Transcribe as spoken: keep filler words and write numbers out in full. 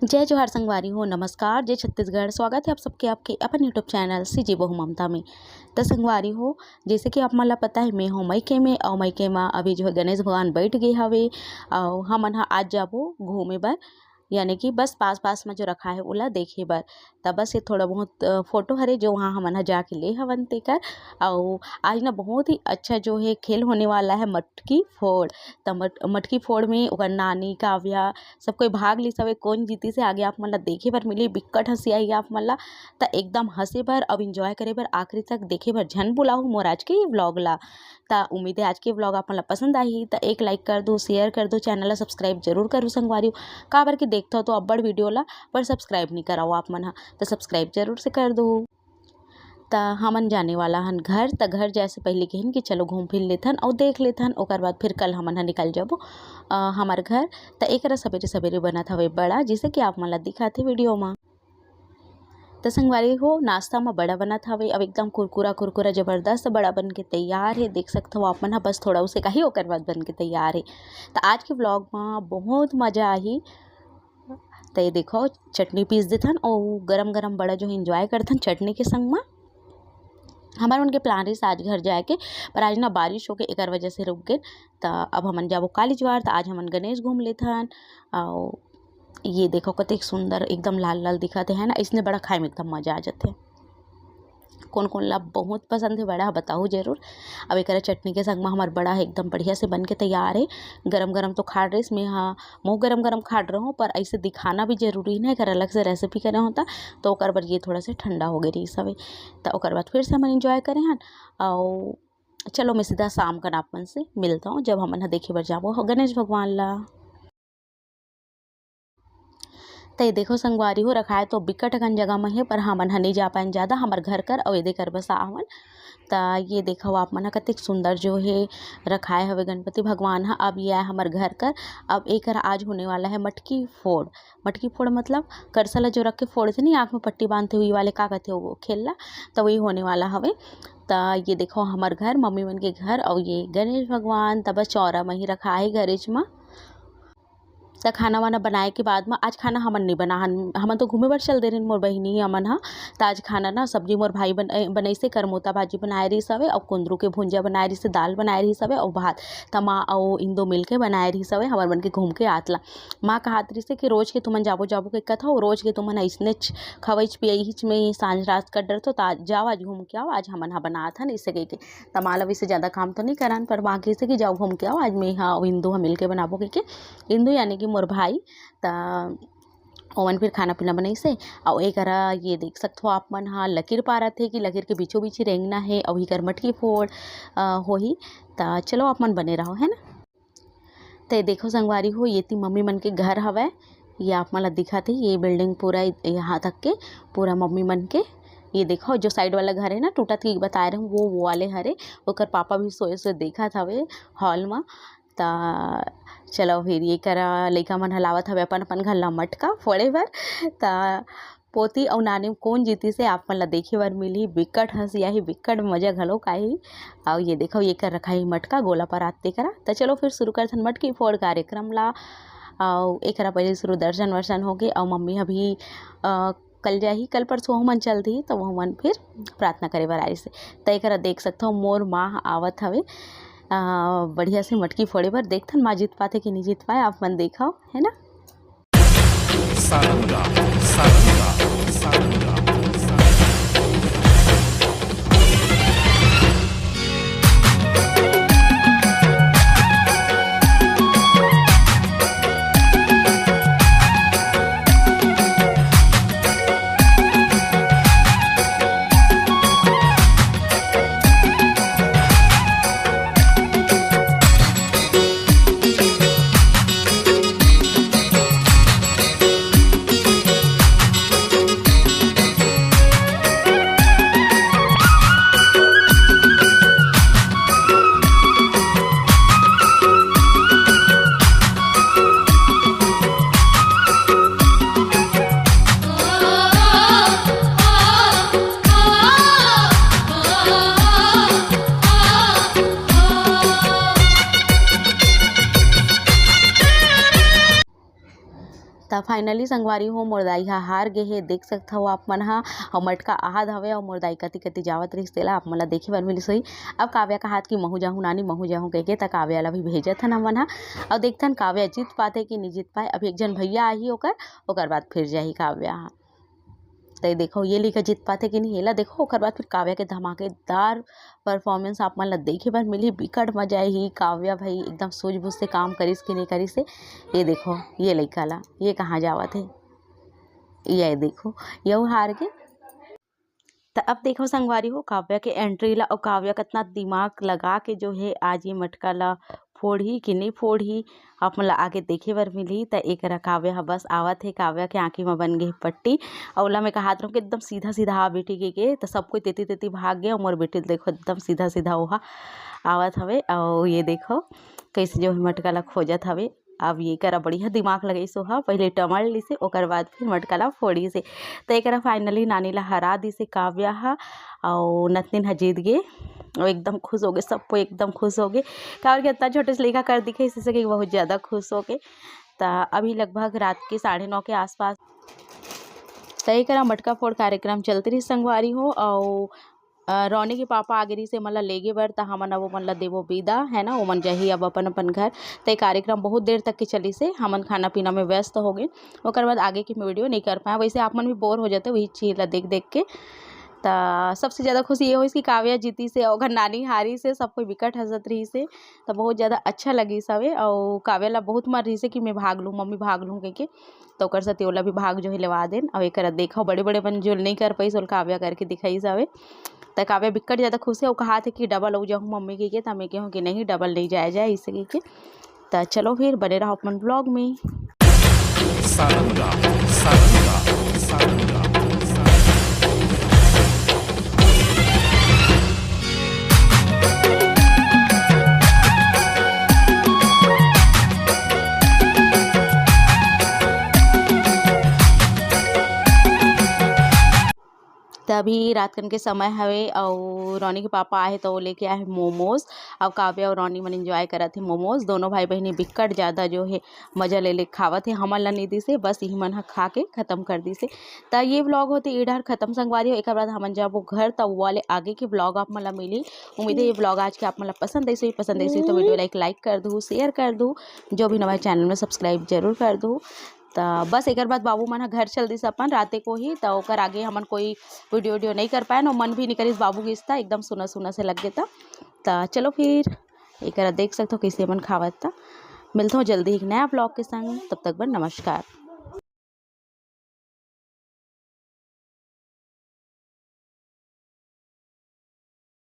जय जोहार संगवारी हो, नमस्कार, जय छत्तीसगढ़। स्वागत है आप सबके आपके अपन YouTube चैनल सीजी बहू ममता में। त संगवारी हो, जैसे कि आप मन ला पता है, मैं हूँ मइके में, और मइके में अभी जो है गणेश भगवान बैठ गए हवे, और हमन ह आज जाबो घूमे बर, यानी कि बस पास पास में जो रखा है ओला देखे बर। त बस ये थोड़ा बहुत, अ, फोटो हरे जो वहाँ हमन ह जाके ले हवन तेकर। और आज ना बहुत ही अच्छा जो है खेल होने वाला है मटकी फोड़। त मट-, मटकी फोड़ में ओकर नानी काव्या सब कोई भाग ली सवे। कोन जीती से आगे आप मन ला देखे बर मिली, बिक्कट हंसी आही आप मन ला। त एकदम हंसे बर अउ एंजॉय करे बर आखिरी तक देखे बर झन भुलाहू मोर आज के ये व्लॉग ला। त उम्मीद है आज के व्लॉग आप मन ला पसंद आही। त एक लाइक कर दो, शेयर कर दो, चैनल ला सब्सक्राइब जरूर करू संगवारी हो, काबर कि देखथव तो अब्बड़ वीडियो ला, पर सब्सक्राइब नहीं कराओ आप मन ह, त सब्सक्राइब जरूर से कर दो। त हमन जाने वाला हन घर। त घर जाए से पहले कहिन कि चलो घूम फिर लेथन अउ देख लेथन, ओकर बाद फिर कल हमन ह निकल जाबो, अ, हमर घर। त एकरा सवेरे सवेरे बनत हवे बड़ा, जैसे कि आप मन ला दिखाथे वीडियो मा। त संगवारी हो, नाश्ता म बड़ा बनत हवे, अब एकदम कुरकुरा कुरकुरा जबरदस्त बड़ा बन के तैयार है। देख सकत हो आप मन ह, बस थोड़ा उसे काही ओकर बाद बन के तैयार है। त आज के व्लॉग म बहुत मजा आही। त ये देखो, चटनी पीस देथन अउ गरम गरम बड़ा जो है एंजॉय करथन चटनी के संग म। हमर मन के प्लान रहिस आज घर जाए के, पर आज ना बारिश होके एकर वजह से रुक गेन। त अब हमन जाबो काली जुआर, त आज हमन गणेश घूम लेथन। अउ ये देखो कतेक सुंदर एकदम लाल लाल दिखत है ना, इसने बड़ा खाए में एकदम मजा आ जाथे। कोन कोन ला बहुत पसंद है बड़ा, बताओ जरूर। अब एकरा चटनी के संग में हमार बड़ा है एकदम बढ़िया से बन के तैयार है। गरम गरम तो खाड़ रहिस, मैं हाँ मुँह गरम गरम खाड़ रहूँ, पर ऐसे दिखाना भी जरूरी है ना, एकर अलग से रेसिपी करे होता, तो ओकर बर ये थोड़ा से ठंडा हो गए रहिस हवे। तो ओकर बाद फिर से हमन एंजॉय करे हन। और चलो मैं सीधा शाम कन आप मन से मिलता हूँ, जब हमन ह देखे बर जाबो गणेश भगवान ला। त ये देखो संगवारी हो, रखाए तो बिकट अकन जगह म हे, पर हमन ह नइ जा पाएन ज़्यादा, हमर घर कर अउ एदे कर बस आवन। त ये देखो आप मन ह कतेक सुंदर जो हे रखाए हवे गणपति भगवान ह। अब ये आए हमर घर कर, अब एकर आज होने वाला है मटकी फोड़। मटकी फोड़ मतलब करसा ल जो रख के फोड़थे नहीं, आँख में पट्टी बांधथे, वही वाले का कहथे वो खेल ला, त वही होने वाला हवे। त ये देखो हमर घर, मम्मी मन के घर, अउ ये गणेश भगवान, त बस चौरा म ही रखा है गरेज म। त खाना वाना बनाए के बाद म, आज खाना हमन नइ बनाहन, हमन तो घूमे बर चल दे रहेन मोर बहिनी हमन ह। त आज खाना ना सब्जी मोर भाई बन-, ए, बनइसे, करमोता भाजी बनाए रहिस हवे, अउ कुंदरू के भुंजा बनाए रहिस, दाल बनाए रहिस हवे, अउ भात। त माँ अउ इंदो मिल के बनाए रहिस हवे, हमर मन के घूम के आत ला। माँ कहत रहिस कि रोज के तुमन जाबो जाबो के कथव, रोज के तुमन अइसनेच खवइच पियइच में सांझ रात कर डरथव, त आज जाओ, आज घूम के आओ, आज हमन ह बनात हन, इसे कहिके। त माँ ल वइसे ज़्यादा काम तो नइ करान, पर माँ कहिसे कि जाओ घूम के आओ, आज मैं ह अउ इंदू ह मिलके बनाबो कहिके। इंदू यानी कि मोर भाई, त ओमन फिर खाना पीना बनइसे। अउ एकरा ये देख सकथो आप मन ह लकीर पारत हे कि लकीर के बीचों बीच ही रेंगना हे, अउ इकर मटकी फोड़, अ, होही। त चलो आप मन बने रहो, है ना। त ये देखो संगवारी हो, ये ती मम्मी मन के घर हवय, ये आप मन ल दिखत हे, ये बिल्डिंग पूरा यहाँ तक के, पूरा मम्मी मन के। ये देखो जो साइड वाला घर है ना टूटत के बताए रहे वो, वो वाले हरे, ओकर पापा भी सोए सोए देखत हवे हॉल म। त चलो फिर ये करा लइका मन ह लावत हवे अपन अपन घर ला मटका फोड़े बर। त पोती अउ नानी म कोन जीतिस हे आप मन ला देखे बर मिलही, बिकट हंसी आही, बिकट मजा घलोक आही। अउ ये देखो ये कर रखा है मटका गोला परात ते करा। त चलो फिर शुरू करथन मटकी फोड़ कार्यक्रम ला। अउ एकरा पहले शुरू दर्शन वर्शन होगे अउ मम्मी ह भी, अ, कल जाही, कल परसों ओहू मन चल दिही, त ओहू मन फिर प्रार्थना करे बर आइस हे। त एकरा देख सकथव, मोर माँ ह आवत हवे, अ, बढ़िया से मटकी फोड़े बर। देखथन माँ जीत पाथे कि नहीं जीत पाए, आप मन देखव, है ना। सारंगा, सारंगा, सारंगा, सारंगा। त finally संगवारी हो, मोर दाई ह हार गे हे, देख सकथव आप मन ह। अउ मटका आहत हवे अउ मोर दाई कति कति जावत रहिस, तेला आप मन ल देखे बर मिलिस होही। अब काव्या कहत कि महू जाहूँ नानी, महू जाहूँ कहिके, त काव्या ल भी भेजत हन हमन ह। अउ देखथन काव्या जीत पाथे कि नहीं जीत पाए। अभी एक झन भैया आही ओकर, ओकर बाद फिर जाही काव्या ह। त ये देखो, ये लइका जीत पाथे कि नहीं, एला देखो। ओकर बाद फिर काव्या के धमाकेदार performance आप मन ल देखे बर मिलही, बिकट मजा आही। काव्या भाई एकदम सूझबूझ से काम करिस कि नहीं करिस हे। ये देखो, ये लइका ला, ये कहाँ जावत हे, ये देखो, यहू हार गे। त अब देखो संगवारी हो, काव्या के entry ला, अउ काव्या कतना दिमाग लगा के जो है आज ये मटका ला फोड़ही कि नहीं फोड़ही, आप मन ला आगे देखे बर मिलही। त एकरा काव्या ह बस आवत हे, काव्या के आँखी म बन गे हे पट्टी। अउ ओला मैं कहत रहूँ कि एकदम सीधा सीधा आ बेटी के, के, त सब कोई तेती तेती भाग गे, अउ मोर बेटी ल देखो एकदम सीधा सीधा ओहा आवत हवे। अउ ये देखो कैसे जो है मटका ला खोजत हवे। अब ये करा बढ़िया दिमाग लगाइस ओहा, पहले टमड़ लिसे, ओकर बाद फिर मटका ला फोड़िसे। त एकरा finally नानी ला हरा दिसे काव्या ह, अउ नतनिन ह जीत गे। अउ एकदम खुश हो गे, सब कोई एकदम खुश हो गे, काबर कि इतना छोटे से लइका कर दिखे, इसी से कि बहुत ज़्यादा खुश हो गे। त अभी लगभग रात के साढ़े नौ के आसपास त एकरा मटका फोड़ कार्यक्रम चलत रहिस संगवारी हो। अउ अ, रौनी के पापा आगे रहिस हे, मन ला लेगे बर, त हमन अब ओमन ला देबो बिदा, है ना, ओमन जाही अब अपन-अपन घर। त ये कार्यक्रम बहुत देर तक के चलिस हे, हमन खाना पीना में व्यस्त हो गेन। ओकर बाद आगे के मैं video नहीं कर पाए। वैसे आप मन भी bore हो जाते वही चीज ला देख-देख के। त सबसे ज्यादा खुशी ये होइस कि काव्या जीतिस हे, ओकर नानी हारिस हे, सब कोई बिकट हंसत रहिस हे। त बहुत ज्यादा अच्छा लगिस हवे, अउ काव्या ला बहुत मन रहिस हे कि मैं भाग लूँ, मम्मी भाग लूँ कहिके। त ओकर सेती ओला भी भाग जो है लेवा देन। अउ एकरा देखो, बड़े-बड़े मन जो नहीं कर पाइस, ओला काव्या करके दिखाइस हवे। त काव्या बिक्कट ज्यादा खुश हे, अउ कहात हे कि double अउ जाहूँ मम्मी कहिके, त मैं कहूँ कि नहीं, double नहीं जाए जाए, इसे कहिके। त चलो फिर बने रहो अपन vlog में। सारंगा, सारंगा, सारंगा, सारंगा। त अभी रात कन के समय हवे अउ रौनी के पापा आहे त वो लेके आहे momos। अउ काव्या अउ रौनी मन enjoy करत हे momos। दोनों भाई बहिनी बिक्कट ज्यादा जो हे मजा ले ले खावत हे। हमन ला नहीं दिस हे, बस इही मन ह खा के खत्म कर दिस हे। त ये vlog होते ए डहर खत्म संगवारी हो। एकर बाद हमन जाबो घर, त वो वाले आगे के vlog आप मन ला मिली। उम्मीद है ये vlog आज के आप मन ला पसंद आइस होही। पसंद आइस होही त video ला एक like कर दू, share कर दू, जो भी नवा channel में subscribe जरूर कर दू। त बस एकर बाद बाबू मन ह घर चल दिस अपन राते को ही, त ओकर आगे हमन कोई video video नहीं कर पाए, न मन भी नहीं करिस बाबू गिस, त एकदम सुना सुना से लग गे। त त चलो फिर एकरा देख सकथो कैसे मन खावत। त मिलथो जल्दी एक नया vlog के संग, तब तक बर नमस्कार।